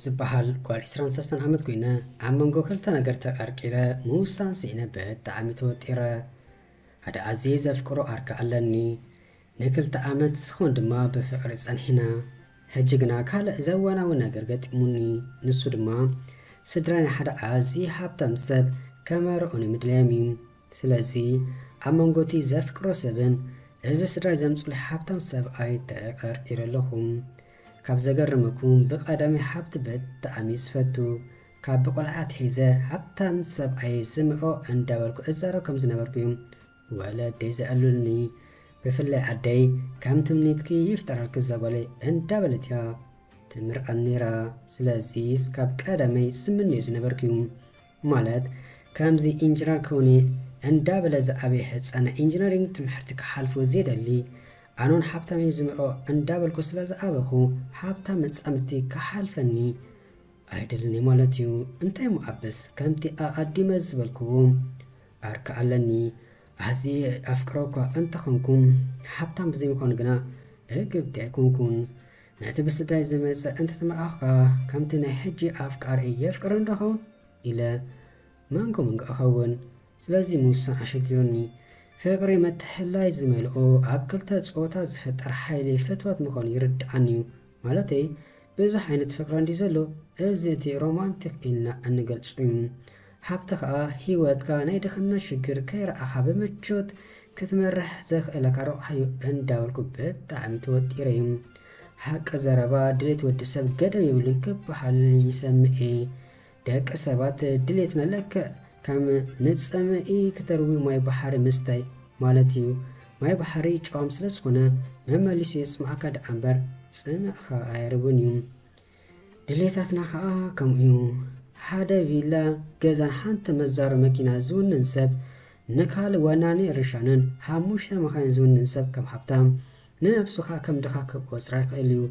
ዝበሃል ጓል ዕስራን ሰለስተን ዓመት ኮይነ፣ ኣብ መንጎ ክልተ ነገር ተቐርቂረ ምውሳን ስኢነ ብጣዕሚ ተወጢረ። ሓደ ኣዝየ ዘፍቅሮ ዓርኪ ኣለኒ። ንክልተ ዓመት ዝኸውን ድማ ብፍቕሪ ጸኒሕና። ሕጂ ግና ካልእ ዘወናዊ ነገር ገጢሙኒ። ንሱ ድማ ስድራይ ንሓደ ኣዝዩ ሃብታም ሰብ ከመርዑኒ ምድላዮም እዩ። ስለዚ ኣብ መንጎ እቲ ዘፍቅሮ ሰብን እዚ ስድራይ ዘምጽኡለይ ሃብታም ሰብኣይ ተቐርቂረ ኣለኹ። ካብ ዘገርመኩም ብቐዳማይ ሃብቲ ብጣዕሚ ዝፈቱ፣ ካብ ብቆልዓ ኣትሒዘ ሃብታም ሰብኣይ ዝምርዖ እንዳበልኩ እዛረብ ከም ዝነበርኩ እዩ ወለደይ ዘዕልሉኒ። ብፍላይ ኣደይ ከም ትምኒትኪ ይፍጠረልኪ እዛ ጓለይ እንዳበለት እያ ትምርቐኒ ነይራ። ስለዚስ ካብ ቀደመይ ዝምነዮ ዝነበርኩ እዩ። ማለት ከምዚ ኢንጂነር ክውን እየ እንዳበለ ዝዓበየ ህፃን ናይ ኢንጂነሪንግ ትምህርቲ ክሓልፎ ዘይደሊ፣ ኣነውን ሃብታም እየ ዝምርዖ እንዳበልኩ ስለ ዝዓበኹ ሃብታም መጻምድቲ ክሓልፈኒ ኣይደልን ማለት እዩ። እንታይ እሞ ኣበስ ከምቲ ኣቐዲመ ዝበልክዎ ዓርኪ ኣለኒ። ኣዝየ ኣፍቅሮ እኳ እንተኾንኩ፣ ሃብታም ብዘይምዃኑ ግና እግብቲ ኣይኮንኩን። ነቲ ብስድራይ ዝመጽእ እንተተመርዓኹ ከኣ ከምቲ ናይ ሕጂ ኣፍቃሪ የፍቅረኒ ዶ ኸውን ኢለ መንጎ መንጎ እኸውን። ስለዚ ምውሳን ኣሸጊሩኒ። ፍቕሪ ምትሕልላይ ዝመልኦ ኣብ ክልተ ጾታ ዝፍጠር ሓይሊ ፍትወት ምዃኑ ይርድኣኒ እዩ። ማለተይ ብዙሕ ዓይነት ፍቕሪ እንድዩ ዘሎ፣ እዚ እቲ ሮማንቲክ ኢልና እንገልጾ እዩ። ሃብቲ ከኣ ህይወትካ ናይ ድኽነት ሽግር ከይረኣኻ ብምቾት ክትመርሕ ዘኽእለካ ረቑሓ እዩ እንዳበልኩ ብጣዕሚ ተወጢረ እዩ። ሓቂ ዘረባ ድሌት ወዲ ሰብ ገደብ የብሉን ክበሃል ይሰምዕ እየ። ደቂ ሰባት ድሌትና ልክዕ ከም ንጽምኢ ክተርዊ ማይ ባሕሪ ምስታይ ማለት እዩ። ማይ ባሕሪ ጨዋም ስለ ዝኾነ መመሊሱ የጽምኣካ ደኣ እምበር ጽምእኻ ኣየርውን እዩ። ድሌታትና ኸኣ ከምኡ እዩ። ሓደ ቪላ ገዛን ሓንቲ መዛሮ መኪና ዝውንን ሰብ ንካልእ ወናኒ ርሻንን ሓሙሽተ መኻይን ዝውንን ሰብ ከም ሃብታም ንነብሱ ኸኣ ከም ድኻ ክቆጽራ ይኽእል እዩ።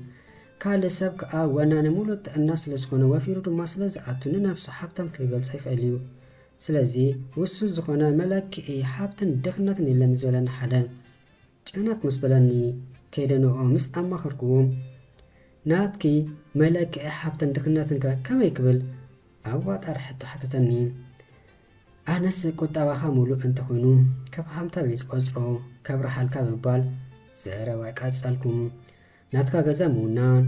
ካልእ ሰብ ከኣ ወናኒ ሙሉእ ጥዕና ስለ ዝኾነ ወፊሩ ድማ ስለ ዝኣቱ ንነብሱ ሃብታም ክገልጻ ይኽእል እዩ። ስለዚ ውሱን ዝኾነ መለክዒ ሃብትን ድኽነትን የለን ዝበለኒ ሓደ። ጨነቕ ምስ በለኒ ከይደ ንዕኡ ምስ ኣማኸርክዎ ናትኪ መለክዒ ሃብትን ድኽነትንከ ከመይ ክብል ኣዋጣሪ ሕቶ ሓተተኒ። ኣነስ ቁጠባኻ ሙሉእ እንተኾይኑ ካብ ሃብታም እየ ዝቆጽሮ ከብርሃልካ ብምባል ዘረባይ ቀጸልኩ። ናትካ ገዛ ምውናን፣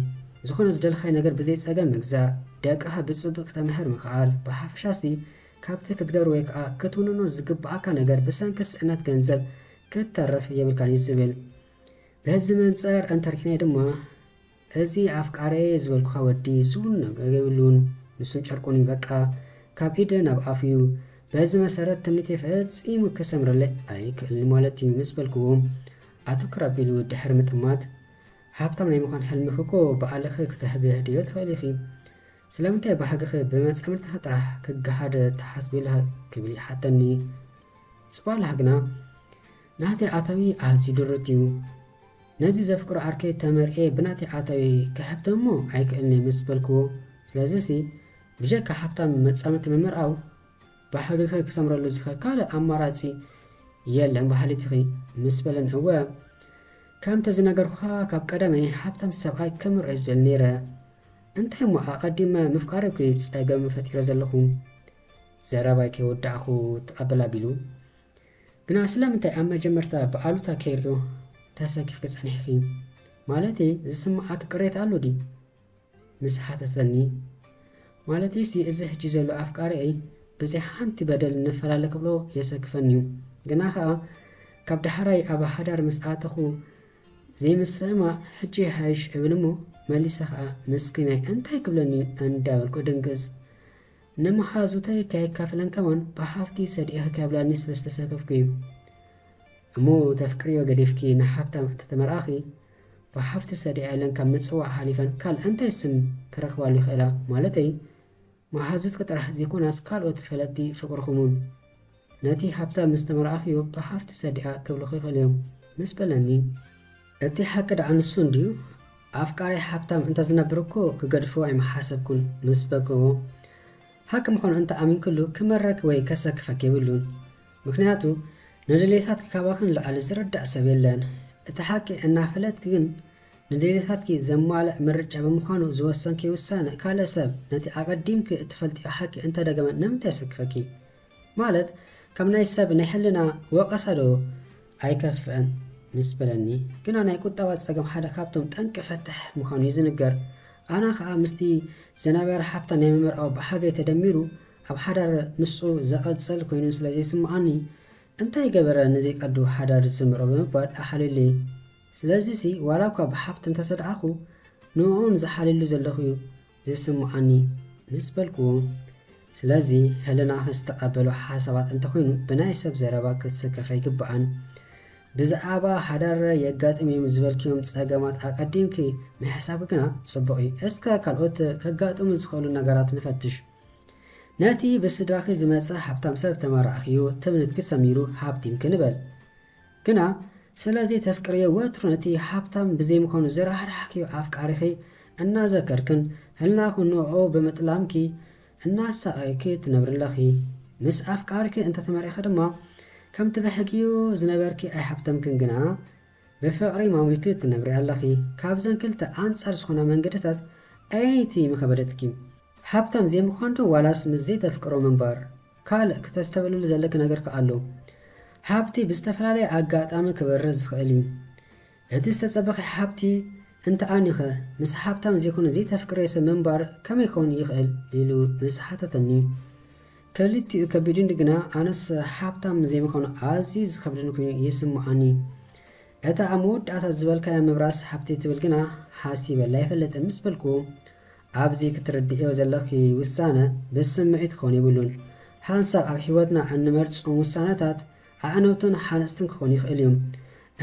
ዝኾነ ዝደለኻዮ ነገር ብዘይ ጸገም ምግዛእ፣ ደቅኻ ብጽቡቕ ክተምሕር ምኽኣል፣ ብሓፈሻሲ ካብቲ ክትገብር ወይ ከኣ ክትውንኖ ዝግብኣካ ነገር ብሰንኪ ስእነት ገንዘብ ክትተርፍ የብልካን እዩ ዝብል። በዚ መንጽር እንተርኢናዮ ድማ፣ እዚ ኣፍቃረየ ዝበልኩኻ ወዲ ዝውንኖ ነገር የብሉን። ንሱን ጨርቁን እዩ በቃ፣ ካብ ኢድ ናብ ኣፍ እዩ። በዚ መሰረት ትምኒተይ ፈጺሙ ክሰምረለይ ኣይክእልን ማለት እዩ ምስ በልክዎ፣ ኣትኩር ኣቢሉ ድሕሪ ምጥማት፣ ሃብታም ናይ ምዃን ሕልምኺ እኮ ብኣልኺ ክተህግህድዮ ትኽእሊ ኢኺ። ስለምንታይ ባህግኺ ብመጻምድትኺ ጥራሕ ክገሃድ ትሓስቢ ኣለኺ? ክብል ይሓተኒ። ጽባሕ ግና ናተይ ኣታዊ ኣዝዩ ድሩት እዩ። ነዚ ዘፍቅሮ ዓርከይ ተመርዕየ ብናተይ ኣታዊ ክሕብተሞ ኣይክእልን እየ ምስ በልክዎ፣ ስለዚሲ ብጀካ ሃብታም መጻምድቲ ምምርዓው ባህግኺ ክሰምረሉ ዝኽእል ካልእ ኣማራጺ የለን በሃሊት ኢኺ ምስ በለኒ፣ እወ ከምቲ ዝነገርኩኻ ካብ ቀደመይ ሃብታም ሰብኣይ ክምርዖ እየ ዝደሊ ነይረ። እንታይ እሞ ኣቐዲመ ምፍቃረይ እኮ እዩ ጸገም ፈጢረ ዘለኹ። ዘረባይ ከይወዳእኹ ትቐበል ኣቢሉ፣ ግና ስለምንታይ ኣብ መጀመርታ ብኣሉታ ከይርእዮ ተሰኪፍኪ ጸኒሕኪ? ማለተይ ዝስምዓኪ ቅሬታ ኣሎ ድዩ? ምስ ሓተተኒ፣ ማለተይሲ እዚ ሕጂ ዘሎ ኣፍቃሪኣይ ብዘይ ሓንቲ በደል ንፈላለ ክብሎ የሰክፈኒ እዩ። ግና ኸኣ ካብ ዳሕራይ ኣብ ሓዳር ምስ ኣተኹ ዘይምስምማዕ ሕጂ ይሓይሽ እብል እሞ መሊሰ ኸኣ ምስኪናይ እንታይ ክብለኒ እዩ እንዳበልኩ እድንግጽ። ንመሓዙተይ ከየካፍለን ከማን ብሓፍቲ ሰዲኤኺ ከብላኒ ስለ ዝተሰከፍኩ እዩ። እሞ ተፍቅርዮ ገዲፍኪ ንሃብታም እንተተመርዓኺ ብሓፍቲ ሰዲኣ ኢለን ካብ ምጽዋዕ ሓሊፈን ካልእ እንታይ ስም ክረኽባሉ ይኽእላ? ማለተይ መሓዙትኪ ጥራሕ ዘይኮናስ ካልኦት ፈለጥቲ ፍቕርኹም እውን ነቲ ሃብታም ምስ ተመርዓኽዮ ብሓፍቲ ሰዲኣ ክብሉኺ ይኽእሉ እዮም ምስ በለኒ፣ እቲ ሓቂ ደኣ ንሱ እንድዩ። ኣፍቃሪ ሃብታም እንተዝነብር እኮ ክገድፎ ኣይምሓሰብኩን ምስ በልክዎ፣ ሓቂ ምዃኑ እንተ ኣሚንክሉ ክመረኪ ወይ ከሰክፈኪ የብሉን። ምኽንያቱ ንድሌታትኪ ካባኺ ንላዕሊ ዝርዳእ ሰብ የለን። እቲ ሓቂ እናፈለጥኪ ግን ንድሌታትኪ ዘማልእ ምርጫ ብምዃኑ ዝወሰንኪ ውሳነ ካልእ ሰብ ነቲ ኣቐዲምኪ እትፈልጥዮ ሓቂ እንተደገመ ንምንታይ የሰክፈኪ? ማለት ከም ናይ ሰብ ናይ ሕልና ወቐሳ ዶ ኣይከፍእን? ምስ በለኒ ግና ናይ ቁጠባ ጸገም ሓደ ካብቶም ጠንቂ ፈትሕ ምዃኑ እዩ ዝንገር። ኣና ኸኣ ምስቲ ዝነበረ ሓብታ ናይ ምምርዓው ብሓገይ ተደሚሩ ኣብ ሓዳር ምስኡ ዘቐጽል ኮይኑ ስለ ዘይስምዓኒ እንታይ ገበረ ንዘይቀዱ ሓዳር ዝምርዖ ብምባል ኣሓልዩለይ። ስለዚሲ ዋላ እኳ ብሓብቲ እንተሰድዓኹ ንዕኡ ንዝሓልየሉ ዘለኹ እዩ ዝስምዓኒ ምስ በልክዎ። ስለዚ ሕልና ዝተቐበሎ ሓሳባት እንተኾይኑ ብናይ ሰብ ዘረባ ክትስከፍ ኣይግብኣን። ብዛዕባ ሓዳር የጋጥም እዮም ዝበልክዮም ጸገማት ኣቐዲምኪ ምሕሳብ ግና ጽቡቕ እዩ። እስከ ካልኦት ከጋጥሙ ዝኽእሉ ነገራት ንፈትሽ። ነቲ ብስድራኺ ዝመጸ ሃብታም ሰብ ተመራዕኽዮ ትምኒትኪ ሰሚሩ ሃብቲምኪ ንበል። ግና ስለ ዘይተፍቅርዮ ወትሩ ነቲ ሃብታም ብዘይምዃኑ ዝራሕራሕክዮ ኣፍቃሪኺ እናዘከርክን ህልናኹ ንዕኡ ብምጥላምኪ እናሳቐይኪ ትነብሪ ኣለኺ። ምስ ኣፍቃሪኪ እንተተመሪኺ ድማ ከምቲ ብሕጊኡ ዝነበርኪ ኣይሃብተምክን ግና ብፍቕሪ ማዊኪ ትነብሪ ኣለኺ። ካብዘን ክልተ ኣንጻር ዝኾና መንገድታት ኣየነይቲ ምኸበደትኪ? ሃብታም ዘይምዃን ዶ ዋላስ ምስ ዘይተፍቅሮ ምንባር? ካልእ ክተስተብህለሉ ዘለኪ ነገር ከኣ ኣሎ። ሃብቲ ብዝተፈላለየ ኣጋጣሚ ክበርስ ዝኽእል እዩ። እቲ ዝተጸበኸ ሃብቲ እንተ ኣኒኸ ምስ ሃብታም ዘይኮነ ዘይተፍቅርዮ ሰብ ምንባር ከመይ ክኸውን ይኽእል? ኢሉ ምስ ሓተተኒ፣ ክልቲኡ ከቢድ እንዲ ግና ኣነስ ሃብታም ዘይምዃኑ ኣዝዩ ዝኸብደኒ ኮይኑ ይስምዓኒ። እታ ኣብ መወዳእታ ዝበልካያ ምብራስ ሃብቲ ትብል ግና ሓሲበላ ኣይፈልጥን ምስ በልኩ፣ ኣብዚ ክትርድእዮ ዘለኺ ውሳነ ብስምዒት ክኾን የብሉን። ሓንሳብ ኣብ ህይወትና እንመርጾም ውሳነታት ኣዕነውትን ሓነጽትን ክኾኑ ይኽእሉ እዮም።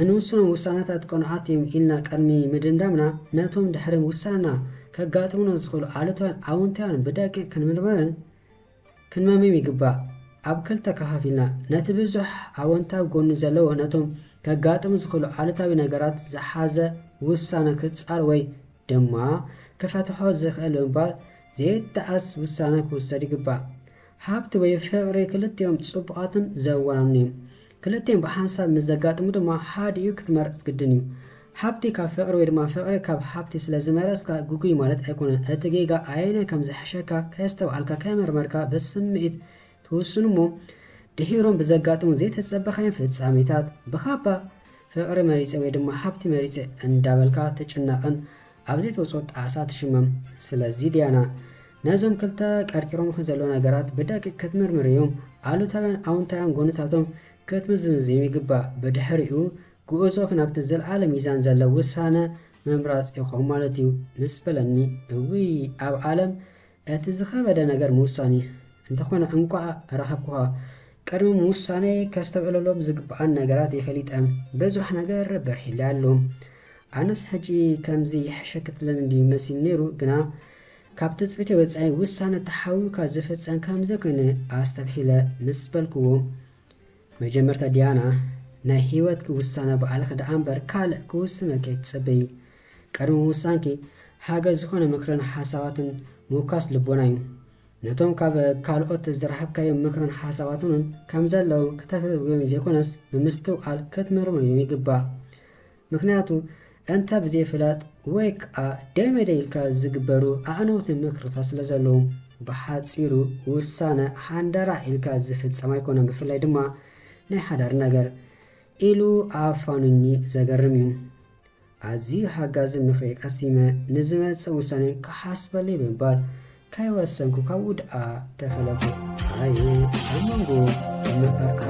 እንውስኖም ውሳነታት ቅኑዓት እዮም ኢልና ቅድሚ ምድምዳምና ነቶም ድሕሪ ውሳነና ከጋጥሙና ዝኽእሉ ኣሉታውያን ኣውንታውያን ብደቂቕ ክንምርምርን ክንመምም ይግባእ። ኣብ ክልተ ከፋፊልና ነቲ ብዙሕ ኣወንታዊ ጎኒ ዘለዎ ነቶም ከጋጥሙ ዝኽእሉ ኣሉታዊ ነገራት ዝሓዘ ውሳነ ክጻር ወይ ድማ ክፈትሖ ዝኽእል ብምባል ዘይጠዓስ ውሳነ ክውሰድ ይግባእ። ሃብቲ ወይ ፍቕሪ ክልቲኦም ጽቡቓትን ዘወናኑን እዮም። ክልቲኦም ብሓንሳብ ምስ ዘጋጥሙ ድማ ሓዲኡ ክትመርጽ ግድን እዩ። ሃብቲ ካብ ፍቕሪ ወይ ድማ ፍቕሪ ካብ ሃብቲ ስለ ዝመረጽካ ግጉይ ማለት ኣይኮነን። እቲ ጌጋ ኣየናይ ከም ዝሕሸካ ከየስተውዓልካ ከየመርመርካ ብስምዒት ትውስን እሞ ድሒሮም ብዘጋጥሙ ዘይተጸበኻዮም ፍጻሜታት ብኻባ ፍቕሪ መሪጸ ወይ ድማ ሃብቲ መሪጸ እንዳበልካ ትጭነቕን ኣብ ዘይትወጽኦ ጣዕሳ ትሽመም። ስለዚ ዲያና ነዞም ክልተ ቀርቂሮምኺ ዘለዉ ነገራት ብደቂቕ ክትምርምርዮም ኣሉታውያን ኣውንታውያን ጎንታቶም ክትምዝምዝዮም ይግባእ። ብድሕሪኡ ጉዕዞኺ ናብቲ ዘለዓለ ሚዛን ዘለዎ ውሳነ ምምራጽ ኢኹም ማለት እዩ ምስ በለኒ፣ እውይ ኣብ ዓለም እቲ ዝኸበደ ነገር ምውሳን እዩ። እንተኾነ እንቋዕ ረኸብኩኻ። ቅድሚ ምውሳነይ ከስተብዕለሎም ዝግብኣን ነገራት እየ ፈሊጠ። ብዙሕ ነገር በርሂለ ኣሎ። ኣነስ ሕጂ ከምዚ ይሕሸ ክትብለኒ እንድዩ መሲሉ ነይሩ፣ ግና ካብ ትጽቢተይ ወጻኢ ውሳነ ተሓዊካ ዝፍጸም ከም ዘይኮነ ኣስተብሂለ ምስ በልክዎ፣ መጀመርታ ዲያና፣ ናይ ህይወትኪ ውሳነ ባዕልኺ ደኣ እምበር ካልእ ክውስነልኪ ኣይትጸበዪ። ቅድሚ ምውሳንኪ ሓገዝ ዝኾነ ምክርን ሓሳባትን ምውካስ ልቦና እዩ። ነቶም ካብ ካልኦት ዝረኸብካዮም ምክርን ሓሳባትን እውን ከም ዘለዉ ክተተግብዮም ዘይኮነስ ብምስትውዓል ክትምርምርዮም ይግባእ። ምክንያቱ እንተ ብዘይፍላጥ ወይ ከኣ ደይመደይ ኢልካ ዝግበሩ ኣዕነውቲ ምክርታት ስለ ዘለዉ፣ ብሓጺሩ ውሳነ ሓንደራ ኢልካ ዝፍጸም ኣይኮነን፣ ብፍላይ ድማ ናይ ሓዳር ነገር ኢሉ ኣፋኑኒ። ዘገርም እዩ። ኣዝዩ ሓጋዚ ምኽሪ ቀሲመ ንዝመጽእ ውሳኔ ክሓስበሉ ብምባል ከይወሰንኩ ካብኡ ደኣ ተፈለጥኩ። ኣየ ኣብ መንጎ ምቕርቃ